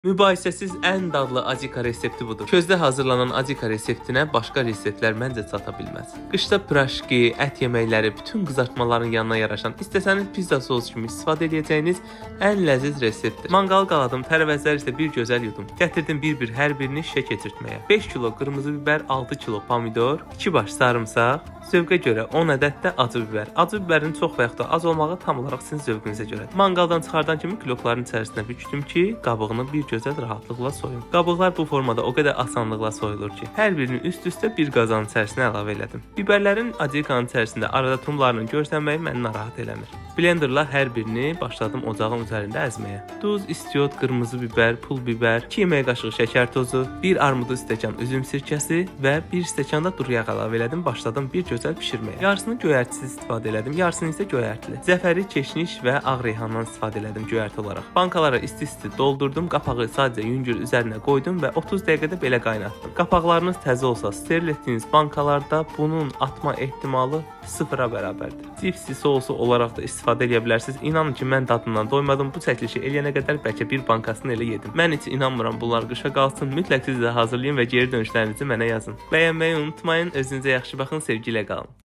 Mübahisəsiz ən dadlı acika resepti budur. Közdə hazırlanan acika reseptinə başqa reseptlər məncə çata bilməz. Qışda piraşki, ət yeməkləri, bütün qızartmaların yanına yaraşan, istəsəniz pizza sousu kimi istifadə edəcəyiniz ən ləziz reseptdir. Manqal qaladım, tərəvəzləri isə bir gözəl yudum. Gətirdim bir-bir hər birini şişə keçirtməyə. 5 kilo qırmızı biber, 6 kilo pomidor, 2 baş sarımsaq, zövqə görə 10 ədəd də acı biber. Acı biberin çox və yaxud da az olmağı tam olaraq sizin zövqünüzə görədir. Manqaldan çıxardan kimi kilokların içərisinə bükdüm ki, qabığını bir gözəl rahatlıqla soyum. Qabıqlar bu formada o qədər asanlıqla soyulur ki, hər birini üst-üstə bir qazanın içərisinə əlavə elədim. Biberlərin acikanın içərisində arada tumlarının görsənməyi məni narahat eləmir. Blenderla hər birini başladım ocağın üzərində əzməyə. Duz, istiot, qırmızı biber, pul biber, 2 yemək qaşığı şəkər tozu, 1 armudu stəkan üzüm sirkəsi və 1 stəkan da duru yağ əlavə elədim. Başladım bir gözəl bişirməyə. Yarısını göyərtisiz istifadə elədim, yarısını isə göyərtili. Zəfəri, keşniş və ağ reyhandan istifadə elədim göyərti olaraq. Bankalara isti-isti doldurdum, qapağı sadəcə yüngül üzərinə qoydum və 30 dəqiqədə belə qaynatdım. Qapaqlarınız təzə olsa, steril etdiyiniz bankalarda bunun atma ehtimalı sıfıra bərabərdir. Cipsi sousu olaraq da istifadə edə bilərsiniz. İnanın ki, mən dadından doymadım. Bu çəkilişi eləyənə qədər bəlkə bir bankasını elə yedim. Mən heç inanmıram bunlar qışa qalsın. Mütləq siz də hazırlayın və geri dönüşlərinizi mənə yazın. Bəyənməyi unutmayın. Özünüzə yaxşı baxın, sevgi ilə qalın.